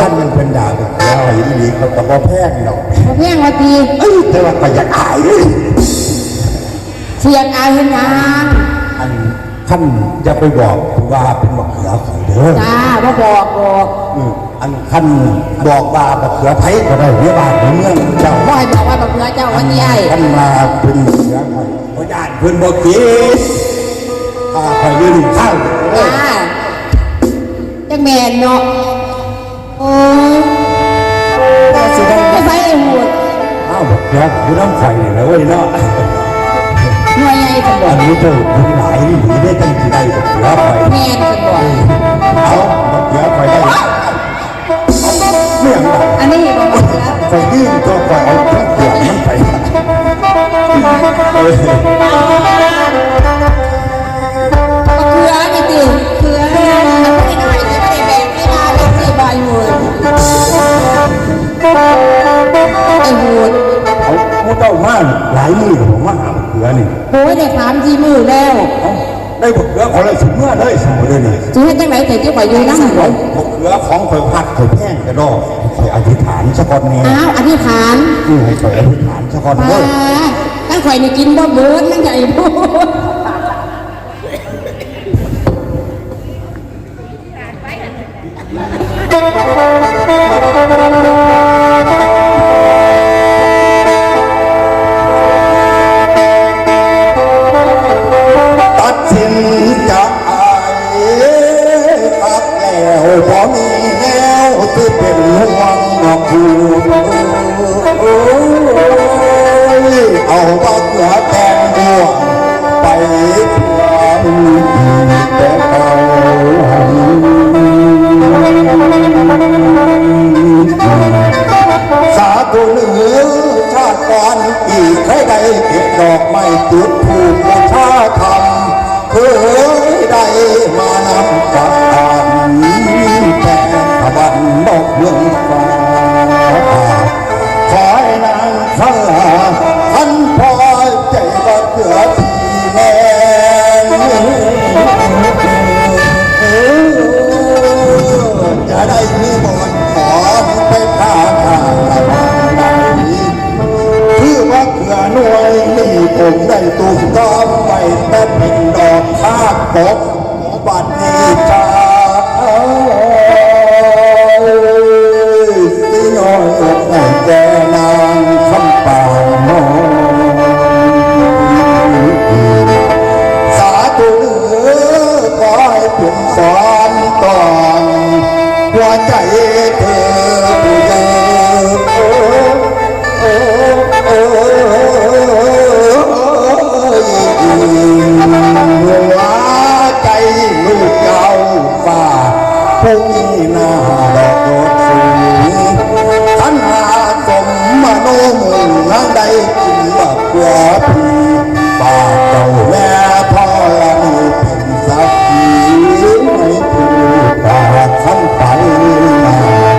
ຄັນມັນເປັນດາກບັກເຂືອໃຫ້ອີ່ຫຼີ ຂ້ອຍກໍບໍ່ແພງດອກ. ບໍ່ແພງວ່າຕິ? ເອີ ແຕ່ວ່າຂ້ອຍຢາກອາຍເດ້. ຊິຢາກອາຍເຮັດຫຍັງ? ອັນ ຄັນ ຢ່າໄປບອກວ່າເປັນບັກເຂືອຂ້ອຍເດີ. ຈ້າ ບໍ່ບອກດອກ. ເອີ ອັນ ຄັນບອກວ່າບັກເຂືອໃຜກໍໄດ້ໃນບ້ານໃນເມືອງເຈົ້າ. ບໍ່ໃຫ້ບອກວ່າບັກເຂືອເຈົ້າວ່າຕິອ້າຍ. ຄັນວ່າເປັນບັກເຂືອຂ້ອຍ ບໍ່ຢ້ານເພິ່ນບໍ່ກິນ ຖ້າຂ້ອຍຢູ່ນີ້ເຊົາ. ຈ້າ ຈັກແມ່ນເນາະ. ໂອ້ຍ ໄປໃສໄອ້ຫູດ? ອ້າວ ບັກເຂືອຢູ່ນຳຂ້ອຍນີ້ແຫຼະເວີຍເນາະ. ໜ່ວຍໃຫຍ່ຊັ້ນບໍ? ອັນນີ້ເຈົ້າບຸນຫຼາຍອີ່ຫຼີເດ້ ຈັ່ງຊິໄດ້ບັກເຂືອຂ້ອຍ. ແມ່ນຊັ້ນບໍ? ເອີ ເອົາ ບັກເຂືອຂ້ອຍໄດ້. ແມ່ນຫຍັງລະ? ອັນນີ້ບໍ່ບັກເຂືອ? ຂ້ອຍຢືມຕົວະ ຂ້ອຍເອົາເຂືອມັນໄປ. ເອີ ບັກເຂືອນີ້ຕິ? ເຂືອ ອັນນ້ອຍໆ ທີ່ບໍ່ໄດ້ແບກເວລາເລີຍ ໃສ່ໃບເວີຍ ໄອ້ຫູດ. ເອົາ ໝູ່ເຈົ້າມາຫຼາຍມື້ແລ້ວບໍ່ ມາຫາບັກເຂືອນີ້? ໂອ້ຍ ໄດ້ສາມສີ່ມື້ແລ້ວ. ເອົ້າ ໄດ້ບັກເຂືອເຂົາແລ້ວ ຊິເມືອເລີຍຊັ້ນບໍ່ເດີນີ້? ຊິເຮັດຈັ່ງໃດ ໃຫ້ເກັບໄວ້ຢູ່ນຳ? ເອົາ ບັກເຂືອຂອງຂ້ອຍ ຮັກຂ້ອຍແພງແທ້ດອກ. ຂ້ອຍອະທິຖານສາກ່ອນແດ່. ອ້າວ ອະທິຖານ? ເອີ ໃຫ້ຂ້ອຍອະທິຖານສາກ່ອນເດີ. ປາດ ຄັນຂ້ອຍນີ້ກິນບໍ່ເບິດ ມັນໃຫຍ່ໂພດ. ຕັດສິນໃຈ ຄັກແລ້ວ ບໍ່ມີແນວທີ່ເປັນຫ່ວງນອກຄູ. ໂອ້ຍ ເອົາບັກເຂືອແຕ່ງບວງ ໄປພວມແຕ່ເກົ່າ. ສາທຸເດີ ຊາດກ່ອນ ທີ່ເຄີຍໄດ້ເກັບດອກໄມ້ ຈຸດທູບບູຊາທຳ ເຄີຍໄດ້ມານຳກັນ ແຕ່ສະຫວັນບໍ່ເຄື່ອງຟ້າ ຂໍໃຫ້ນາງສາລາ ຄັນພໍໃຈວ່າເກືອທີ່ແນງ ຈະໄດ້ມີບ່ອນຂອງໄປຄ້າຂາຍລະບາງໃດ ຄືວ່າເຂືອໜ່ວຍນີ້ ຜົມໄດ້ຕຸມຕ້ອມໄວ້ ແຕ່ເປັນດອກຄາກກົບ ບັດນີ້ຈາກເອີຍ ຊິຍ້ອຍອົກໃຫ້ແກ່ນາງຄຳປາງນ້ອຍ ສາທຸເດີ ຂໍໃຫ້ເປັນສອນຕອນ ຫົວໃຈເທີຜູ້ຢືນ ໂອ້ຍ ຫົວໃຈລູກເຈົ້າຟ້າ ຜູ້ມີໜ້າດອກໂດດສູງ ຄັນຫາສົມມະໂນມຸ່ງ ນາງໄດ້ກິນບັກເຂືອພີ ບາດເຈົ້າແມ່ທໍລະນີເປັນ ສັກຂີໃຫ້ຜູ້ຕາຄັນໄປໜ້າ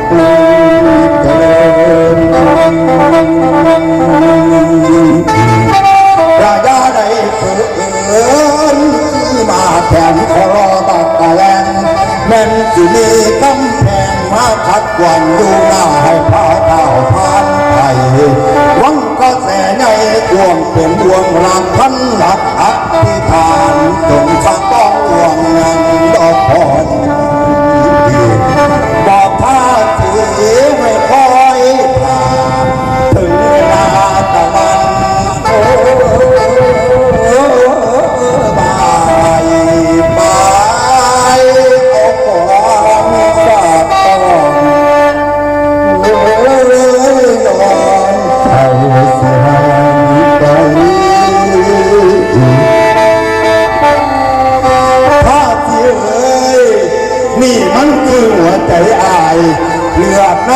ກຸນເກີນ ລະຢ່າໄດ້ເຂີນ ທີ່ມາແທນຂໍລໍບັກກະແລນ ແມ່ນຊິມີກຳແພງມາຂັດຂວາງຢູ່ໜ້າ ໃຫ້ພາທ້າວຜ່ານໄປ ຫວັງກະແສໃຫຍ່ກວ້າງ ເປັນຫ່ວງຫຼັກພັນຫຼັກ ອະທິຖານຈົງສະປອງຫວງຍັງດອກພອນ ບອກພາສີໃຫ້ຄອຍຖ້າ ເຖິງເວລາຕະວັນ ໂອ້ ບາຍບາຍ ເອົາຂອງສາບຕ້ອງ ເອີຍ ນອນເຝົ້າຊິຫານໄປ ພາສີເອີຍ ນີ້ມັນຄືຫົວໃຈອ້າຍ ເລືອດໃນ